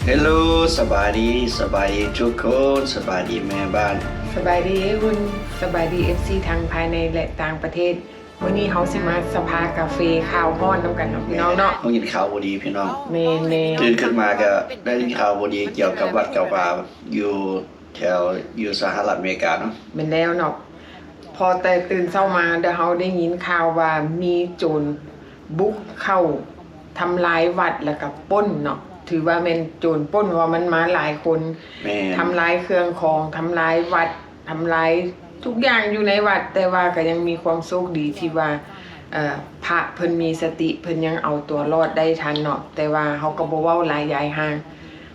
ເຮລໂລ ສະບາຍດີ ສະບາຍດີທຸກຄົນ ສະບາຍດີແມ່ບ້ານ ສະບາຍດີອ້າຍອຸ່ນ ສະບາຍດີເອັຟຊີທັງພາຍໃນ ແລະ ຕ່າງປະເທດ. ມື້ນີ້ເຮົາຊິມາສະພາກາເຟ ຂ່າວຮ້ອນນຳກັນເນາະພີ່ນ້ອງເນາະ. ເຮົາຍິນຂ່າວບໍ່ດີພີ່ນ້ອງ. ແມ່ນໆ ຕື່ນຂຶ້ນມາກະໄດ້ຍິນຂ່າວບໍ່ດີກ່ຽວກັບວັດກັບວາຢູ່ແຖວ ຢູ່ສະຫະລັດອາເມລິກາເນາະ. ແມ່ນແລ້ວເນາະ. ພໍແຕ່ຕື່ນເຊົ້າມາ ແລ້ວເຮົາໄດ້ຍິນຂ່າວວ່າມີໂຈນບຸກເຂົ້າທຳລາຍວັດ ແລ້ວກະປຸ້ນເນາະ. ຖືວ່າແມ່ນໂຈນປຸ້ນ ເພາະວ່າມັນມາຫຼາຍຄົນ. ແມ່ນ. ທຳລາຍເຄື່ອງຂອງ ທຳລາຍວັດ ທຳລາຍທຸກຢ່າງຢູ່ໃນວັດ, ແຕ່ວ່າກໍຍັງມີຄວາມໂຊກດີທີ່ວ່າ ເອີ ພະເພິ່ນມີສະຕິ ເພິ່ນຍັງເອົາຕົວລອດໄດ້ທັນເນາະ. ແຕ່ວ່າເຮົາກໍບໍ່ເວົ້າຫຼາຍຢາຍຫ່າງ,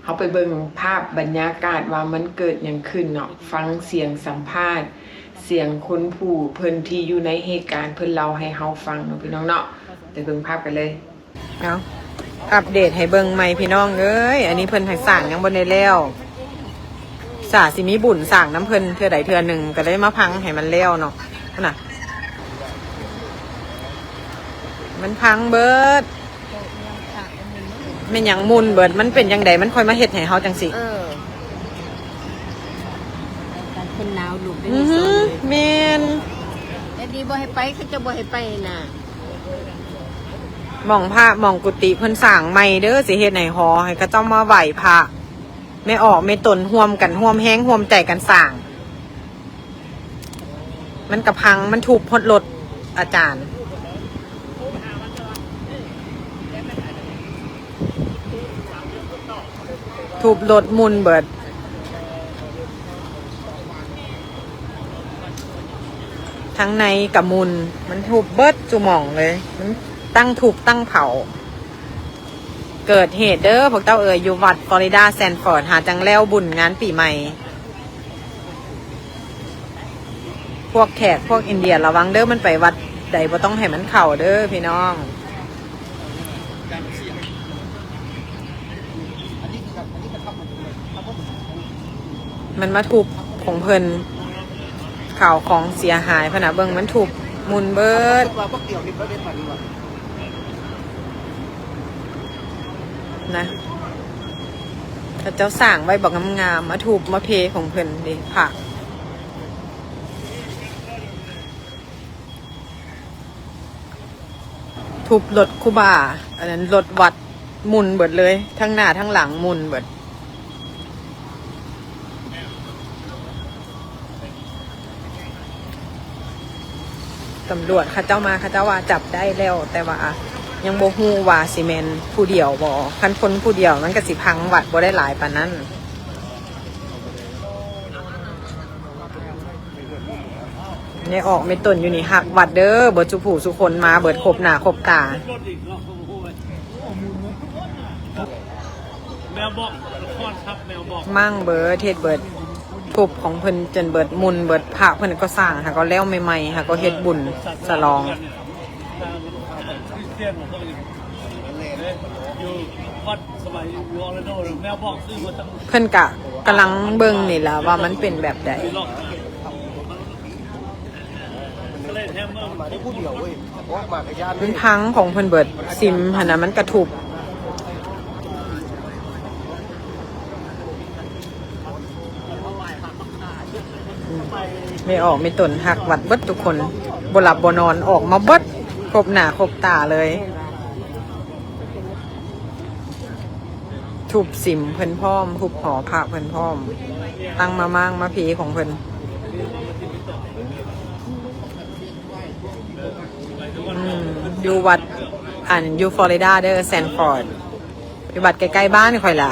ເຮົາໄປເບິ່ງພາບບັນຍາກາດວ່າມັນເກີດຫຍັງຂຶ້ນເນາະ, ຟັງສຽງສຳພາດ ສຽງຄົນຜູ້ເພິ່ນທີ່ຢູ່ໃນເຫດການ ເພິ່ນເລົ່າໃຫ້ເຮົາຟັງເນາະ ພີ່ນ້ອງເນາະ. ໄປເບິ່ງພາບກັນເລີຍ. ເອົາ ອັບເດດໃຫ້ເບິ່ງໃໝ່ພີ່ນ້ອງເອີຍ, ອັນນີ້ເພິ່ນຫາກສ້າງຍັງບໍ່ໄດ້ແລ້ວ. ສາຊິມີບຸນສ້າງນຳເພິ່ນເທື່ອໃດເທື່ອໜຶ່ງ ກໍເລີຍມາພັງໃຫ້ມັນແລ້ວເນາະ. ຫັ້ນນະ ມັນພັງເບິດ. ແມ່ນຫຍັງໝຸ່ນເບິດ? ມັນເປັນຈັ່ງໃດ ມັນຄ່ອຍມາເຮັດໃຫ້ເຮົາຈັ່ງຊີ້? ເອີ ການຄົນໜາວລຸກໄດ້ ອືຮຶ ແມ່ນ. ແຕ່ດີບໍ່ໃຫ້ໄປ ເຂົາເຈົ້າບໍ່ໃຫ້ໄປນະ. ໝ່ອງພະ ໝ່ອງກຸຕິເພິ່ນສ້າງໃໝ່ເດີ ຊິເຮັດໃຫ້ຫໍ ໃຫ້ເຂົາເຈົ້າມາໄຫວ້ພະ ແມ່ອອກແມ່ຕົນຮ່ວມກັນ ຮ່ວມແຮງຮ່ວມໃຈກັນສ້າງ. ມັນກະພັງ ມັນທຸບຮອດລົດອາຈານ ທຸບລົດໝຸ່ນເບິດ. ທັງໃນກະໝຸ່ນ ມັນທຸບເບິດສູ່ໝ່ອງເລີຍ ມັນຕັ້ງທຸບຕັ້ງເຜົາ. ເກີດເຫດເດີພວກເຈົ້າເອີຍ ຢູ່ວັດຟລໍຣິດາ ແຊນຟອດ ຫາຈັ່ງແລ້ວບຸນງານປີໃໝ່. ພວກແຂກພວກອິນເດຍລະວັງເດີ ມັນໄປວັດໃດບໍ່ຕ້ອງໃຫ້ມັນເຂົ້າເດີພີ່ນ້ອງ. ມັນມາທຸບຂອງເພິ່ນ ເຂົ້າຂອງເສຍຫາຍ ພະນະ ເບິ່ງມັນທຸບໝຸ່ນເບິດນະ. ເຂົາເຈົ້າສ້າງໄວ້ບັກງາມໆ ມາທຸບມາເພຂອງເພິ່ນເດ ພະ. ທຸບລົດຄູບາ ອັນນັ້ນລົດວັດໝຸ່ນເບິດເລີຍ ທັງໜ້າທັງຫຼັງໝຸ່ນເບິດ. ຕຳຫຼວດເຂົາເຈົ້າມາ ເຂົາເຈົ້າວ່າຈັບໄດ້ແລ້ວ ແຕ່ວ່າຍັງບໍ່ຮູ້ວ່າຊິແມ່ນຜູ້ດຽວບໍ່. ຄັນຄົນຜູ້ດຽວມັນກະຊິພັງວັດບໍ່ໄດ້ຫຼາຍປານນັ້ນ. ແມ່ອອກແມ່ຕົນຢູ່ນີ້ຮັກວັດເດີ ເບິດສູ່ຜູ້ສູ່ຄົນ ມາເບິດຄົບໜ້າຄົບຕາ. ແມວບອກ ນະຄອນທັບແມວບອກ ມັ້ງເບິດ ເຮັດເບິດ ທຸບຂອງເພິ່ນຈົນເບິດ ໝຸ່ນເບິດ. ພະເພິ່ນກໍສ້າງ ຫາກໍແລ້ວໃໝ່ໆ ຫາກໍເຮັດບຸນສະຫຼອງ. ເພິ່ນກະກຳລັງເບິ່ງນີ້ລະວ່າມັນເປັນແບບໃດ. ມັນພັງຂອງເພິ່ນເບິດ ຊິມຫັ້ນນະ ມັນກະທຸບ. ແມ່ອອກແມ່ຕົນຮັກວັດເບິດທຸກຄົນ ບໍ່ຫຼັບບໍ່ນອນ ອອກມາເບິດ ຄົບໜ້າຄົບຕາເລີຍ. ທຸບສິມເພິ່ນພ້ອມ ທຸບຫໍພະເພິ່ນພ້ອມ ຕັ້ງມາມ້າງມາເພຂອງເພິ່ນ. ອືມ ຢູ່ວັດ ອັນ ຢູ່ຟລໍຣິດາເດີ ແຊນຟອດ ຢູ່ວັດໃກ້ໆບ້ານຂ້ອຍລະ.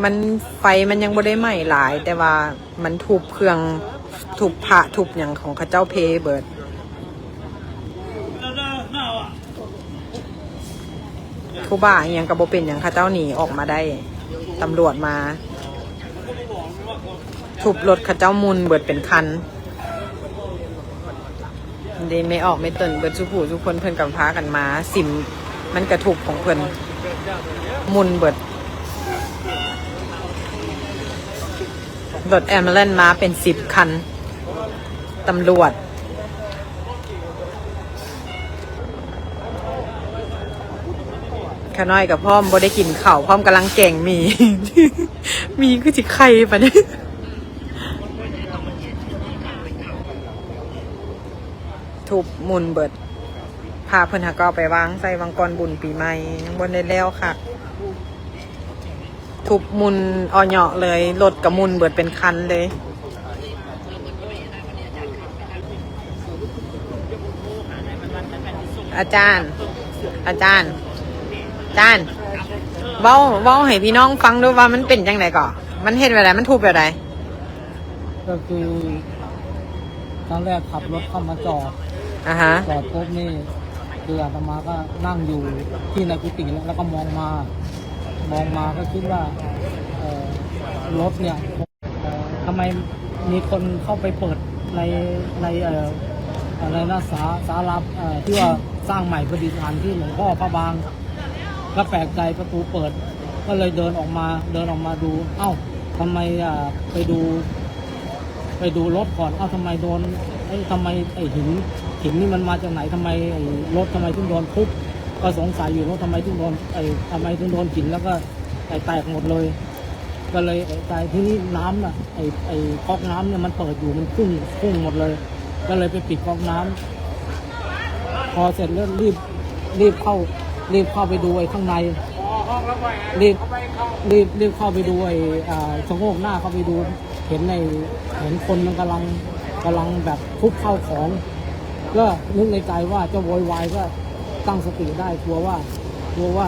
ມັນ ໄຟມັນຍັງບໍ່ໄດ້ໄໝ້ຫຼາຍ ແຕ່ວ່າມັນທຸບເຄື່ອງ ທຸບພະ ທຸບຫຍັງຂອງເຂົາເຈົ້າເພເບິດ. ຄູບາອີ່ຫຍັງກະບໍ່ເປັນຫຍັງ ເຂົາເຈົ້າໜີອອກມາໄດ້ ຕຳຫຼວດມາ ທຸບລົດເຂົາເຈົ້າໝຸ່ນເບິດເປັນຄັນ. ເດ ແມ່ອອກແມ່ຕົນເບິດສູ່ຜູ້ສູ່ຄົນ ເພິ່ນກະພາກັນມາ ສິມມັນກະທຸບຂອງເພິ່ນໝຸ່ນເບິດ. ລົດແອມບູແລນມາເປັນສິບຄັນ ຕຳຫຼວດ. ຂ້ານ້ອຍກໍພ້ອມບໍ່ໄດ້ກິນເຂົ້າ ພ້ອມກຳລັງແກງໝີ່ ໝີ່ຄືຊິໄຂ່ປານນີ້ ທຸບໝຸ່ນເບິດ. ພາເພິ່ນຫາກໍເອົາໄປວາງໃສ່ວັງກ່ອນບຸນປີໃໝ່ ຍັງບໍ່ໄດ້ແລ້ວຄັກ. ທຸບໝຸ່ນເອາະເຍາະເລີຍ ລົດກະໝຸ່ນເບິດເປັນຄັນເລີຍ. ອາຈານ ອາຈານ ອາຈານ ເວົ້າ ເວົ້າໃຫ້ພີ່ນ້ອງຟັງດູວ່າມັນເປັນຈັ່ງໃດເກາະ? ມັນເຮັດແບບໃດ? ມັນທຸບແບບໃດ? ກໍຄືຕອນແລກຂັບລົດເຂົ້າມາຈອດ ອາຮະ ຈອດປຸບນີ້ ຄືອາດຕະມາກໍນັ່ງຢູ່ທີ່ໃນກຸຕິແລ້ວ ແລ້ວກໍມອງມາ ມອງມາກໍຄິດວ່າ ເອີ ລົດເນີ້ຍ ເອີ ທຳໄມມີຄົນເຂົ້າໄປເປີດໃນ ໃນ ເອີ ໃນນະ ສາ ສາລາ ເອີ ທີ່ວ່າສ້າງໃໝ່ປະດິດຖານທີ່ຫຼວງພໍ່ພະບາງ ກໍແປກໃຈປະຕູເປີດ ກໍເລີຍເດີນອອກມາ ເດີນອອກມາດູ ເອົ້າ ທຳໄມ ອ່າ ໄປດູ ໄປດູລົດກ່ອນ ເອົ້າ ທຳໄມໂດນ ເອີ ທຳໄມໄອ້ຫີນ ຫີນນີ້ມັນມາຈາກໄຫນ? ທຳໄມໄອ້ລົດ ທຳໄມເຖິງໂດນທຸບ? ກໍສົງໄສຢູ່ ລົດທຳໄມເຖິງໂດນ ໄອ້ ທຳໄມເຖິງໂດນຫີນ ແລ້ວກໍ ແຕກ ແຕກໝົດເລີຍ ກໍເລີຍເອກໃຈ. ທີນີ້ນ້ຳນະ ໄອ້ ໄອ້ກັອກນ້ຳເນຍມັນເປີດຢູ່ ມັນພຸ້ງ ພຸ້ງໝົດເລີຍ ກໍເລີຍໄປປິດກັອກນ້ຳ ພໍເສັດແລ້ວ ຣີບ ຣີບເຂົ້າ ຣີບເຂົ້າໄປດູໄອ້ຂ້າງໃນ ຣີບ ຣີບ ຣີບເຂົ້າໄປດູໄອ້ ອ່າ ຊະໂງກໜ້າເຂົ້າໄປດູ ເຫັນໄອ້ ເຫັນຄົນມັນກຳລັງ ກຳລັງແບບທຸບເຂົ້າຂອງ ກໍນຶກໃນໃຈວ່າຈະໂວຍວາຍ ກໍຕັ້ງສະຕິໄດ້ ກົວວ່າ ກົວວ່າ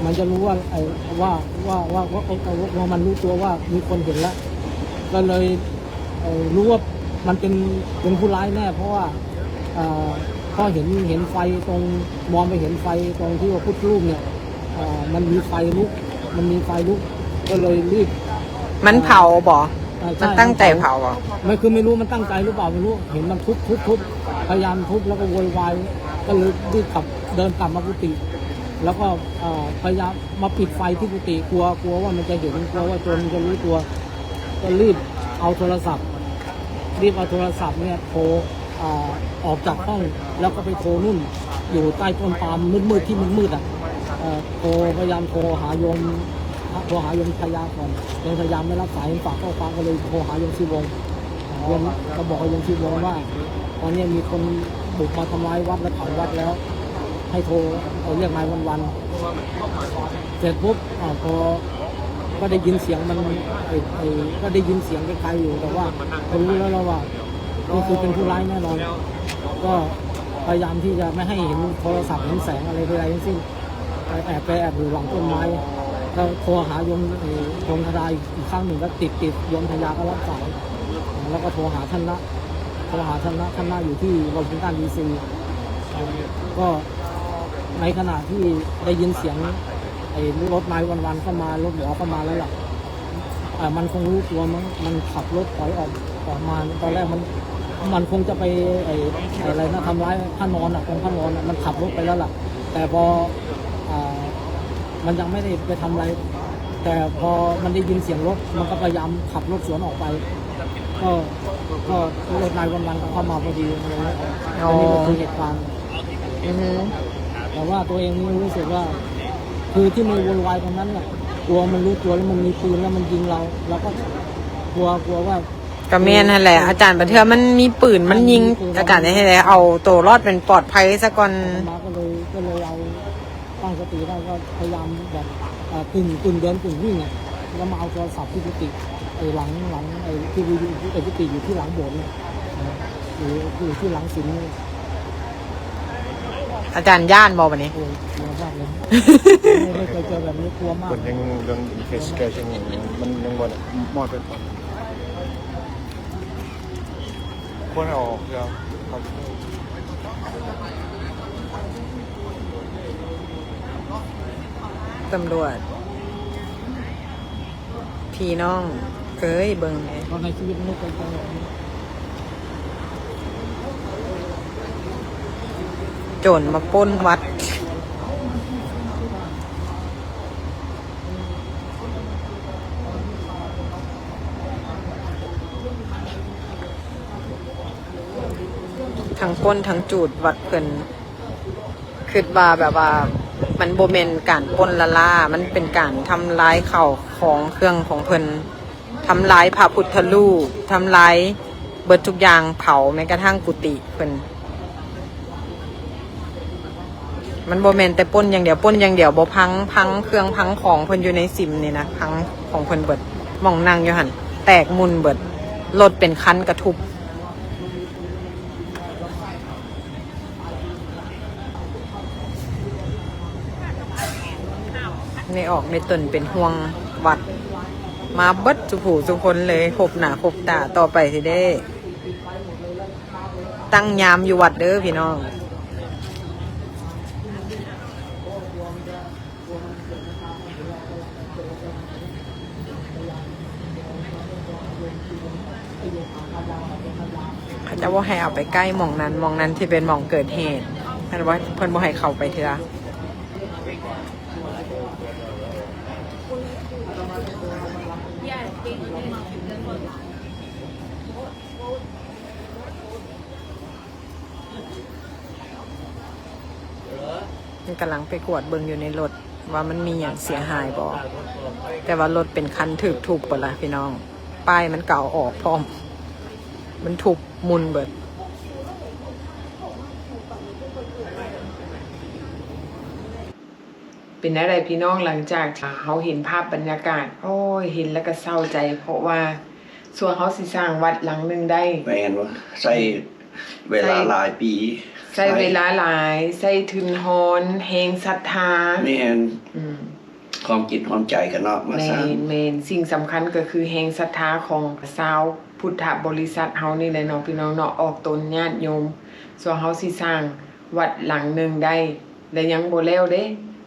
ມັນຈະຮູ້ວ່າ ໄອ້ ວ່າ ວ່າ ວ່າ ວ່າ ວ່າມັນຮູ້ຕົວວ່າມີຄົນເຫັນແລ້ວ ກໍເລີຍ ເອີ ຮູ້ວ່າມັນເປັນ ເປັນຜູ້ຮ້າຍແນ່ ເພາະວ່າ ເອີ ພໍເຫັນ ເຫັນໄຟຕົງ ມອງໄປເຫັນໄຟຕົງທີ່ວ່າພຸດທະຮູບເນຍ ເອີ ມັນມີໄຟລຸກ ມັນມີໄຟລຸກ ກໍເລີຍຣີບ ມັນເຜົາບໍ? ເອີ ໃຊ່ ມັນຕັ້ງໃຈເຜົາບໍ? ມັນຄືໄມ່ຮູ້ມັນຕັ້ງໃຈຫຼືເປົ່າ ໄມ່ຮູ້ ເຫັນມັນທຸບ ທຸບ ທຸບ ພະຍາຍາມທຸບ ແລ້ວກໍໂວຍວາຍ ກໍເລີຍຣີບກັບ ເດີນກັບມາກຸຕິ ແລ້ວກໍ ເອີ ພະຍາຍາມມາປິດໄຟທີ່ກຸຕິ ກົວ ກົວວ່າມັນຈະເຫັນ ກົວວ່າໂຈນມັນຈະຮູ້ຕົວ ກໍຣີບເອົາໂທລະສັບ ຣີບເອົາໂທລະສັບເນຍໂທ ອາ ອອກຈາກຫ້ອງ ແລ້ວກໍໄປໂທນູ້ນ ຢູ່ໃຕ້ຕົ້ນປາມມືດໆ ທີ່ມືດໆ ອະ ເອີ ໂທ ພະຍາຍາມໂທຫາໂຍມ ໂທຫາໂຍມຊາຍາກ່ອນ ໂຍມຊາຍາໄມ່ຮັບສາຍ ຝາກຂໍ້ຄວາມ ກໍເລີຍໂທຫາໂຍມຊີວົງ ໂຍມ ກໍບອກກັບໂຍມຊີວົງວ່າ ຕອນນີ້ມີຄົນບຸກມາທຳລາຍວັດ ແລະ ເຜົາວັດແລ້ວ ໃຫ້ໂທ ເອີ ຮຽກນາຍວັນວັນ ເສັດປຸບ ອາ ກໍ ກໍໄດ້ຍິນສຽງມັນ ໄອ້ ໄອ້ ກໍໄດ້ຍິນສຽງໄກໆຢູ່ ແຕ່ວ່າກໍຮູ້ແລ້ວ ແລ້ວວ່າ ກໍຄືເປັນຜູ້ຮ້າຍແນ່ນອນ ກໍພະຍາຍາມທີ່ຈະໄມ່ໃຫ້ເຫັນໂທລະສັບ ເຫັນແສງອະໄລໃດໆທັງສິ້ນ ໄປແອບ ໄປແອບຢູ່ຫຼັງຕົ້ນໄມ້ ກໍໂທຫາໂຍມ ເອີ ໂຍມທະນາຍອີກຄັ້ງໜຶ່ງ ກໍຕິດ ຕິດ ໂຍມທະຍາກໍຮັບສາຍ ແລ້ວກໍໂທຫາທ່ານນະ ໂທຫາທ່ານນະ ທ່ານນະຢູ່ທີ່ວໍຊິງຕັນ ດີຊີ ກໍ ໃນຂະນະທີ່ໄດ້ຍິນສຽງໄອ້ລົດນາຍວັນວັນເຂົ້າມາ ລົດໝໍເຂົ້າມາແລ້ວລະ ເອີ ມັນຄົງຮູ້ຕົວ ມັນ ມັນຂັບລົດຖອຍອອກ ອອກມາ ຕອນແລກມັນ ມັນຄົງຈະໄປ ໄອ້ ໄອ້ ອະໄລນະ ທຳລາຍພະນອນນະ ຂອງພະນອນນະ ມັນຂັບລົດໄປແລ້ວລະ ແຕ່ພໍ ອາ ມັນຍັງໄມ່ໄດ້ໄປທຳລາຍ ແຕ່ພໍມັນໄດ້ຍິນສຽງລົດ ມັນກໍພະຍາຍາມຂັບລົດສວນອອກໄປ ກໍ ກໍລົດນາຍວັນວັນກໍເຂົ້າມາພໍດີ ອັນນີ້ກໍຄືເຫດການ ອືຮຶ ແຕ່ວ່າຕົວເອງນີ້ຮູ້ສຶກວ່າ ຄືທີ່ມັນໂວຍວາຍຕອນນັ້ນນະ ກົວມັນຮູ້ຕົວແລ້ວມັນມີປືນແລ້ວມັນຍິງເຮົາ ເຮົາກໍກົວ ກົວວ່າ ກໍແມ່ນຫັ້ນແຫຼະ ອາຈານ ບາງເທື່ອມັນມີປືນມັນຍິງ ມັນມີປືນ ອາຈານ ເຮັດໃດເອົາໂຕລອດເປັນປອດໄພຊະກ່ອນ ມາກໍເລີຍ ກໍເລີຍເອົາ ຕັ້ງສະຕິໄດ້ກໍພະຍາຍາມແບບ ເອີ ກຶ່ງ ກຶ່ງເດີນກຶ່ງວິ່ງອະ ແລ້ວມາເອົາໂທລະສັບທີ່ກຸຕິ ໄອ້ຫຼັງ ຫຼັງ ໄອ້ທີ່ຢູ່ ໄອ້ກຸຕິຢູ່ທີ່ຫຼັງໂບດນີ້ ຢູ່ ຢູ່ທີ່ຫຼັງສິມນີ້ ອາຈານຢ້ານບໍ່ບາດນີ້? ໂອ້ ກົວມາກເລີຍ ບໍ່ເຄີຍເຈີແບບນີ້ ກົວມາກ ເພິ່ນຍັງເລື່ອງ investigation ຫຍັງມັນຍັງບໍ່ໄດ້ມອດໄປກ່ອນ ຄວນເອົາອອກເທື່ອ ຕຳຫຼວດ ພີ່ນ້ອງເອີຍ ເບິ່ງແດ່ ເພາະໃນຊີວິດມະນຸດກໍເປັນແບບນີ້ ໂຈນມາປຸ້ນວັດ ທັງປຸ້ນທັງຈູດວັດເພິ່ນ ຄິດວ່າແບບວ່າ ມັນບໍ່ແມ່ນການປຸ້ນລ້າໆ ມັນເປັນການທຳລາຍເຂົ້າຂອງເຄື່ອງຂອງເພິ່ນ, ທຳລາຍພະພຸດທະຮູບ, ທຳລາຍເບິດທຸກຢ່າງ, ເຜົາແມ້ກະທັ່ງກຸຕິເພິ່ນ. ມັນບໍ່ແມ່ນແຕ່ປຸ້ນຢ່າງດຽວ, ປຸ້ນຢ່າງດຽວບໍ່ພັງ, ພັງເຄື່ອງພັງຂອງເພິ່ນຢູ່ໃນສິມນີ້ນະ, ພັງຂອງເພິ່ນເບິດ. ໝ່ອງນັ່ງຢູ່ຫັ້ນແຕກໝຸ່ນເບິດ, ລົດເປັນຄັນກະທຸບ. ແມ່ອອກແມ່ຕົນເປັນຫ່ວງວັດ ມາເບິດສູ່ຜູ້ສູ່ຄົນເລີຍ, ພົບໜ້າພົບຕາ. ຕໍ່ໄປຊິໄດ້ຕັ້ງຍາມຢູ່ວັດເດີພີ່ນ້ອງ. ເຂົາເຈົ້າບໍ່ໃຫ້ເອົາໄປໃກ້ໝ່ອງນັ້ນ, ໝ່ອງນັ້ນທີ່ເປັນໝ່ອງເກີດເຫດ, ເພິ່ນບໍ່, ເພິ່ນບໍ່ໃຫ້ເຂົ້າໄປເທື່ອ. ມັນກຳລັງໄປກວດເບິ່ງຢູ່ໃນລົດວ່າມັນມີຫຍັງເສຍຫາຍບໍ່, ແຕ່ວ່າລົດເປັນຄັນຖືກທຸບເບິດລະພີ່ນ້ອງ, ປ້າຍມັນກະເອົາອອກພ້ອມ, ມັນທຸບໝຸ່ນເບິດ. ເປັນແນວໃດພີ່ນ້ອງ ຫຼັງຈາກທີ່ເຮົາເຫັນພາບບັນຍາກາດ? ໂອ້ຍ ເຫັນແລ້ວກະເສົ້າໃຈ ເພາະວ່າ ສ່ວນເຮົາຊິສ້າງວັດຫຼັງໜຶ່ງໄດ້ ແມ່ນ ໃຊ້ເວລາ ໃຊ້ ຫຼາຍປີ ໃຊ້ ໃຊ້ເວລາຫຼາຍ ໃຊ້ທຶນຮອນ ແຮງສັດທາ ແມ່ນ ອືມ ຄວາມຄິດຮ່ວມໃຈກັນເນາະ ມາສ້າງ ແມ່ນ ແມ່ນ ສິ່ງສຳຄັນກໍຄືແຮງສັດທາຂອງຊາວພຸດທະບໍລິສັດເຮົານີ້ແຫຼະເນາະ ພີ່ນ້ອງເນາະ ອອກຕົນຍາດໂຍມ ສ່ວນເຮົາຊິສ້າງວັດຫຼັງໜຶ່ງໄດ້ ແລະ ຍັງບໍ່ແລ້ວເດ້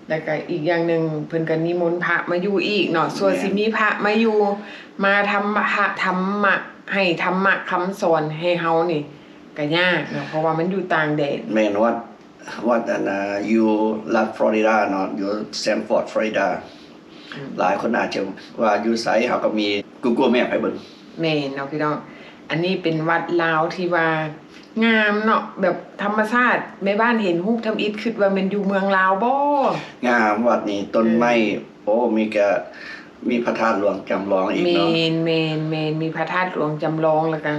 ແລ້ວກະອີກຢ່າງໜຶ່ງ ເພິ່ນກະນິມົນພະມາຢູ່ອີກເນາະ ສ່ວນ ແມ່ນ ຊິມີພະມາຢູ່ ມາທຳມະ ທຳມະ ໃຫ້ທຳມະຄຳສອນໃຫ້ເຮົານີ້ກະຍາກເນາະ ເພາະວ່າມັນຢູ່ຕ່າງແດນ ແມ່ນ ວັດ ວັດ ອັນນ່າ ຢູ່ລັດຟລໍຣິດາເນາະ ຢູ່ແຊນຟອດ ຟລໍຣິດາ ອືມ ຫຼາຍຄົນອາດຈະວ່າຢູ່ໃສ ເຮົາກໍມີ Google Map ໃຫ້ເບິ່ງ ແມ່ນເນາະພີ່ນ້ອງ ອັນນີ້ເປັນວັດລາວທີ່ວ່າງາມເນາະ ແບບທຳມະຊາດ ແມ່ບ້ານເຫັນຮູບທຳອິດຄິດວ່າແມ່ນຢູ່ເມືອງລາວບໍ? ງາມ ວັດນີ້ຕົ້ນໄມ້ ເອີ ໂອ້ ມີກະ ມີພະທາດຫຼວງຈຳລອງອີກເນາະ ແມ່ນ ແມ່ນ ແມ່ນ ມີພະທາດຫຼວງຈຳລອງ ແລ້ວກະ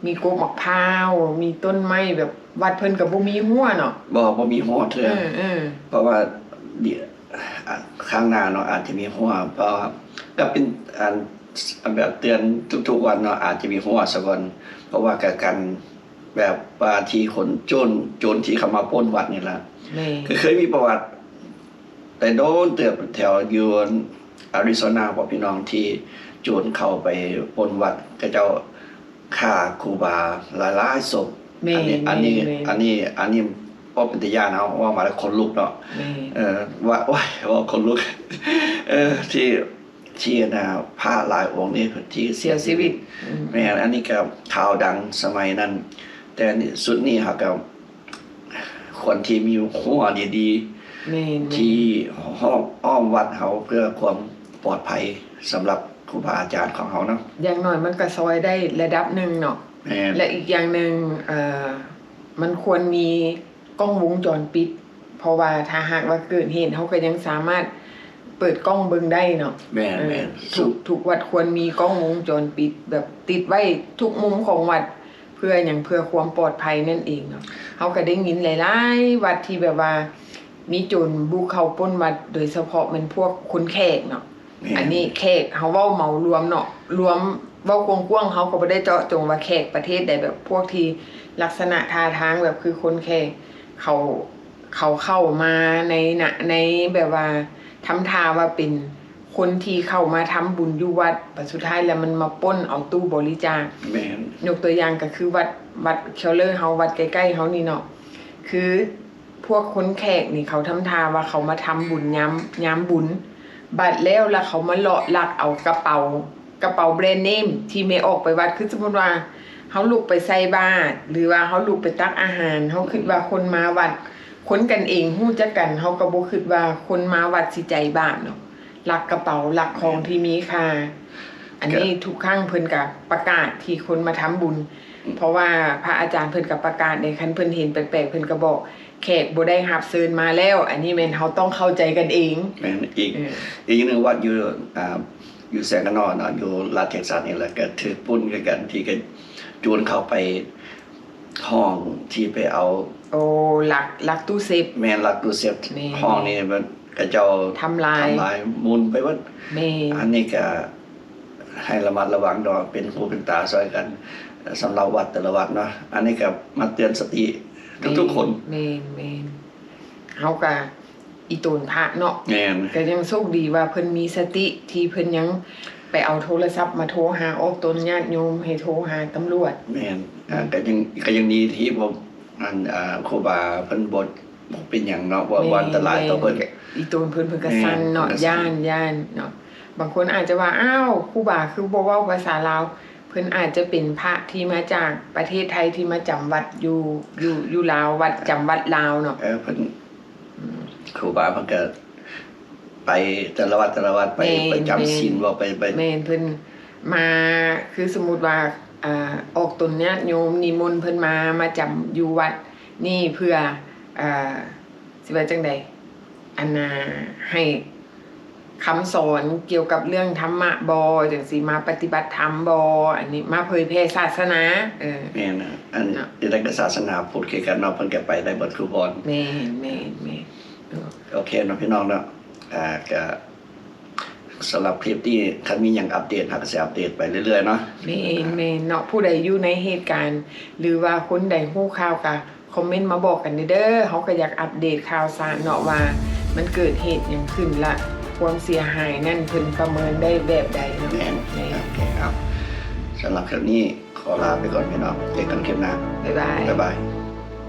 ມີກົກໝາກພ້າວ ມີຕົ້ນໄມ້ ແບບວັດເພິ່ນກະບໍ່ມີຮົ້ວເນາະ ບໍ່ ບໍ່ມີຮົ້ວເທື່ອ ເອີ ເອີ ເພາະວ່າ ດຽວ ອາ ຄັ້ງໜ້າເນາະ ອາດຈະມີຮົ້ວ ເພາະວ່າກໍເປັນ ອັນ ແບບເຕືອນທຸກໆວັນເນາະ ອາດຈະມີຮົ້ວສາກ່ອນ ເພາະວ່າກະກັນແບບວ່າທີ່ຄົນໂຈນ ໂຈນທີ່ເຂົ້າມາປຸ້ນວັດນີ້ລະ ແມ່ນ ກໍເຄີຍມີປະຫວັດ ແຕ່ໂດນເຕີບແຖວຢູ່ອາຣິໂຊນາ ພວກພີ່ນ້ອງທີ່ໂຈນເຂົ້າໄປປຸ້ນວັດ ເຂົາເຈົ້າຂ້າຄູບາຫຼາຍໆສົບ ແມ່ນ ອັນນີ້ ອັນນີ້ ແມ່ນ ອັນນີ້ ອັນນີ້ບໍ່ເປັນຕາຢ້ານ ເຮົາເວົ້າມາແລ້ວຂົນລຸກເນາະ ແມ່ນ ເອີ ວ່າ ໂອ້ຍ ເວົ້າຂົນລຸກ ເອີ ທີ່ ທີ່ ອັນນ່າ ພະຫຼາຍອົງນີ້ທີ່ເສຍຊີວິດ ອືມ ແມ່ນ ອັນນີ້ກໍຂ່າວດັງສະໄໝນັ້ນ ແຕ່ນີ້ ຊຸດນີ້ເຮົາກໍ ຄວນທີ່ມີຮົ້ວດີໆ ແມ່ນໆ ທີ່ຮອບອ້ອມວັດເຮົາ ເພື່ອຄວາມປອດໄພສຳລັບຄູບາອາຈານຂອງເຮົາເນາະ ຢ່າງໜ້ອຍມັນກໍຊ່ອຍໄດ້ລະດັບໜຶ່ງເນາະ ແມ່ນ ແລະ ອີກຢ່າງໜຶ່ງ ເອີ ມັນຄວນມີກ້ອງວົງຈອນປິດ ເພາະວ່າຖ້າຫາກວ່າເກີດເຫດ ເຮົາກໍຍັງສາມາດເປີດກ້ອງເບິ່ງໄດ້ເນາະ ແມ່ນໆ ເອີ ທຸກ ທຸກວັດຄວນມີກ້ອງວົງຈອນປິດ ແບບຕິດໄວ້ທຸກມຸມຂອງວັດ ເພື່ອຫຍັງ ເພື່ອຄວາມປອດໄພນັ້ນເອງເນາະ ເຮົາກໍໄດ້ຍິນຫຼາຍໆວັດທີ່ແບບວ່າມີໂຈນບຸກເຂົ້າປຸ້ນວັດ ໂດຍສະເພາະແມ່ນພວກຄົນແຂກເນາະ ແມ່ນ ອັນນີ້ແຂກ ເຮົາເວົ້າເໝົາລວມເນາະ ລວມ ເວົ້າກວ້າງໆ ເຮົາກໍບໍ່ໄດ້ເຈາະຈົງວ່າແຂກປະເທດໃດ ແບບພວກທີ່ລັກສະນະທ່າທາງແບບຄືຄົນແຂກ ເຂົາ ເຂົາເຂົ້າມາໃນນະ ໃນແບບວ່າທຳທ່າວ່າເປັນ ຄົນທີ່ເຂົ້າມາທຳບຸນຢູ່ວັດ ບາດສຸດທ້າຍແລ້ວມັນມາປຸ້ນເອົາຕູ້ບໍລິຈາກ ແມ່ນ ຍົກຕົວຢ່າງກໍຄືວັດ ວັດແຄວເລີເຮົາ ວັດໃກ້ໆເຮົານີ້ເນາະ ຄືພວກຄົນແຂກນີ້ເຂົາທຳທ່າວ່າເຂົາມາທຳບຸນຍາມ ຍາມບຸນ ບາດແລ້ວລະເຂົາມາເລາະລັກເອົາກະເປົາ ກະເປົາແບຣນເນມທີ່ແມ່ອອກໄປວັດ ຄືສົມມຸດວ່າເຮົາລຸກໄປໃສ່ບາດ ຫຼືວ່າເຮົາລຸກໄປຕັກອາຫານ ເຮົາຄິດວ່າຄົນມາວັດ ຄົນກັນເອງຮູ້ຈັກກັນ ເຮົາກໍບໍ່ຄິດວ່າຄົນມາວັດຊິໃຈບາບເນາະ ລັກກະເປົາ ລັກຂອງທີ່ມີຄ່າ ອັນນີ້ ກໍ ທຸກຄັ້ງເພິ່ນກະປະກາດທີ່ຄົນມາທຳບຸນ ເພາະວ່າພະອາຈານເພິ່ນກະປະກາດເດ້ ຄັນເພິ່ນເຫັນແປກໆ ເພິ່ນກະບອກ ແຂກບໍ່ໄດ້ຮັບເຊີນມາແລ້ວ. ອັນນີ້ແມ່ນເຮົາຕ້ອງເຂົ້າໃຈກັນເອງ. ແມ່ນ ອີກ ເອີ ອີກຢ່າງໜຶ່ງ ວັດຢູ່ ອ່າ ຢູ່ແຊງກະນໍເນາະ ຢູ່ລັດເທັກຊັສນີ້ແຫຼະ ກໍຖືກປຸ້ນຄືກັນ ທີ່ກະໂຈນເຂົ້າໄປຫ້ອງທີ່ໄປເອົາ ໂອ້ ລັກ ລັກຕູ້ເຊບ. ແມ່ນ ລັກຕູ້ເຊບ. ແມ່ນ ຫ້ອງນີ້ມັນ ເຂົາເຈົ້າທຳລາຍ ທຳລາຍ ໝຸ່ນໄປເບິດ. ແມ່ນ ອັນນີ້ກະໃຫ້ລະມັດລະວັງເນາະ ເປັນຫູເປັນຕາຊ່ອຍກັນ ສຳລັບວັດແຕ່ລະວັດເນາະ. ອັນນີ້ກະມາເຕືອນສະຕິທຸກໆຄົນ. ແມ່ນໆ ເຮົາກະ ອີ່ຕົນພະເນາະ. ແມ່ນ ກະຍັງໂຊກດີວ່າເພິ່ນມີສະຕິ ທີ່ເພິ່ນຍັງໄປເອົາໂທລະສັບມາໂທຫາອອກຕົນຍາດໂຍມ ໃຫ້ໂທຫາຕຳຫຼວດ. ແມ່ນ ອາ ກະຍັງ ກະຍັງດີທີ່ບໍ່ ອັນ ອາ ຄູບາເພິ່ນບໍ່ ບໍ່ເປັນຫຍັງເນາະ ບໍ່ ບໍ່ອັນຕະລາຍຕໍ່ເພິ່ນ. ແມ່ນ ອີ່ຕົນເພິ່ນ ເພິ່ນກະສັ່ນເນາະ. ແມ່ນ ຢ້ານ ຢ້ານເນາະ. ບາງຄົນອາດຈະວ່າ ອ້າວ ຄູບາຄືບໍ່ເວົ້າພາສາລາວ? ເພິ່ນອາດຈະເປັນພະທີ່ມາຈາກປະເທດໄທ ທີ່ມາຈຳວັດຢູ່ ຢູ່ ຢູ່ລາວ ວັດ ຈຳວັດລາວເນາະ. ເອີ ເພິ່ນ ອືມ ຄູບາເພິ່ນກະໄປແຕ່ລະວັດ ແຕ່ລະວັດ ໄປ ແມ່ນ ໄປຈຳ ແມ່ນ ສິນບໍ່ ໄປ ໄປ. ແມ່ນ ເພິ່ນມາ ຄືສົມມຸດວ່າ ອາ ອອກຕົນຍາດໂຍມ ນິມົນເພິ່ນມາ ມາຈຳຢູ່ວັດນີ້ເພື່ອ ອາ ຊິວ່າຈັ່ງໃດ ອັນນ່າ ໃຫ້ຄຳສອນກ່ຽວກັບເລື່ອງທຳມະບໍ່ ຈັ່ງຊີ້ ມາປະຕິບັດທຳບໍ່ ອັນນີ້ ມາເຜີຍແຜ່ສາສະໜາ. ເອີ ແມ່ນ ອັນ ເນາະ ຈັ່ງໃດກະສາສະໜາພຸດຄືກັນເນາະ ເພິ່ນກະໄປໄດ້ເບິດທຸກບ່ອນ. ແມ່ນ ແມ່ນ ແມ່ນ ເນາະ. ໂອເຄເນາະ ພີ່ນ້ອງເນາະ ອາ ກະ ສຳລັບຄລິບນີ້ ຄັນມີຫຍັງອັບເດດ ເຮົາກະຊິອັບເດດໄປເລື້ອຍໆເນາະ. ແມ່ນ ແມ່ນເນາະ. ຜູ້ໃດຢູ່ໃນເຫດການ ຫຼືວ່າຄົນໃດຮູ້ຂ່າວກະຄອມເມັນມາບອກກັນແດ່ເດີ. ເຮົາກະຢາກອັບເດດຂ່າວສານເນາະ ວ່າມັນເກີດເຫດຫຍັງຂຶ້ນ ລະຄວາມເສຍຫາຍນັ້ນເພິ່ນປະເມີນໄດ້ແບບໃດເນາະ. ແມ່ນ ແມ່ນ ໂອເຄ ເອົາ ສຳລັບຄລິບນີ້ຂໍລາໄປກ່ອນພີ່ນ້ອງ ເຈີກັນຄລິບໜ້າ. ບາຍບາຍ ບາຍບາຍ.